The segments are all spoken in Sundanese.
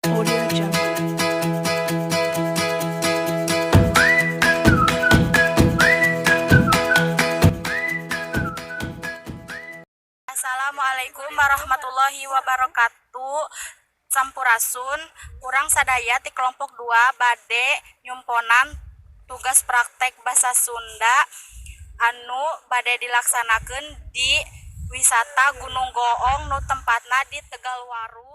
Audio Jungle. Assalamualaikum warahmatullahi wabarakatuh. Sampurasun, urang sadaya ti kelompok 2 bade nyumponan tugas praktek basa Sunda anu bade dilaksanakeun di wisata Gunung Goong nu tempatna di Tegalwaru.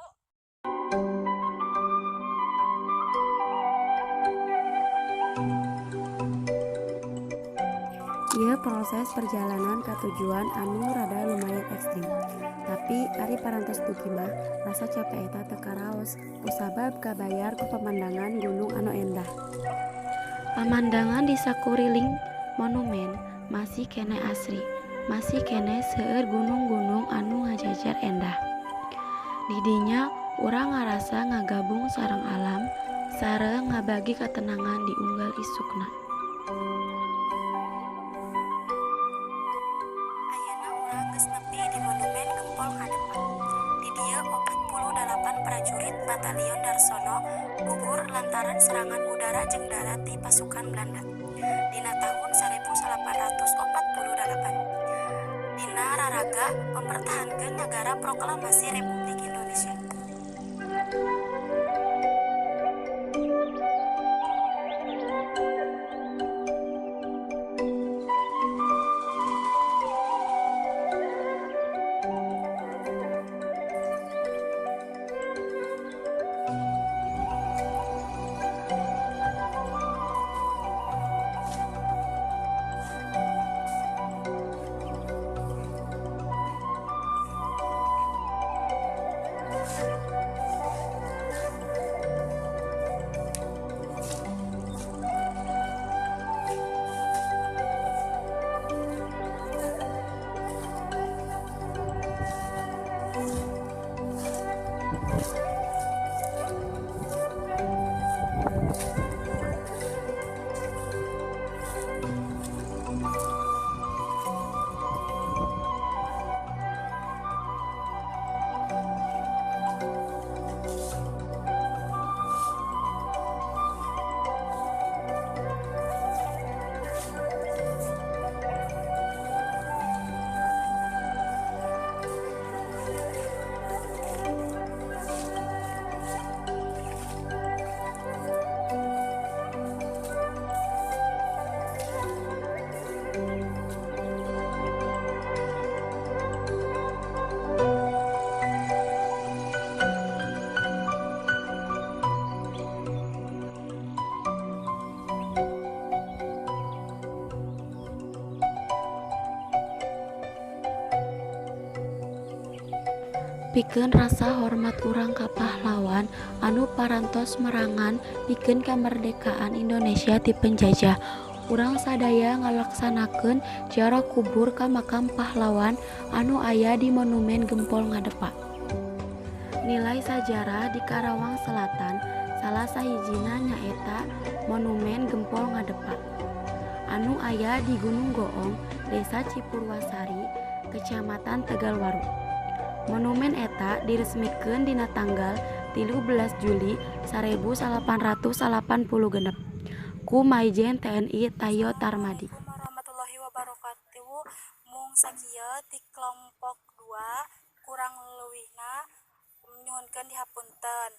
Ieu proses perjalanan ka tujuan anu rada lumayan ekstrim. Tapi ari parantos dugi mah rasa cape eta teu karaos kusabab kabayar ku pemandangan gunung anu endah. Pamandangan di sakuriling monumen masih keneh asri, masih keneh seueur gunung-gunung anu ngajajar endah. Di dinya urang ngarasa ngagabung sareng alam sareng ngabagi katenangan di unggal isukna. Ayeuna urang geus nepi di Monumen Gempol Ngadepa. Di dieu 48 prajurit Batalion Darsono gugur lantaran serangan udara jeung darat ti pasukan Belanda dina tahun 1848 dina raraga mempertahankeun nagara proklamasi Republik Indonesia. Pikeun rasa hormat urang ka pahlawan anu parantos merangan pikeun kamerdekaan Indonesia ti penjajah. Urang sadaya ngalaksanakeun ziarah kubur ka makam pahlawan anu aya di Monumen Gempol Ngadepa. Nilai sajarah di Karawang Selatan salah sahijina nyaeta Monumen Gempol Ngadepa anu aya di Gunung Goong, Desa Cipurwasari, Kecamatan Tegalwaru. Monumen eta diresmikeun dina tanggal 13 Juli 1886 ku Mayjen TNI Tyo Tarmadi. Assalamualaikum warahmatullahi wabarakatuh. Mung sakieu ti kelompok 2, kurang leuwihna nyuhunkeun dihapunten.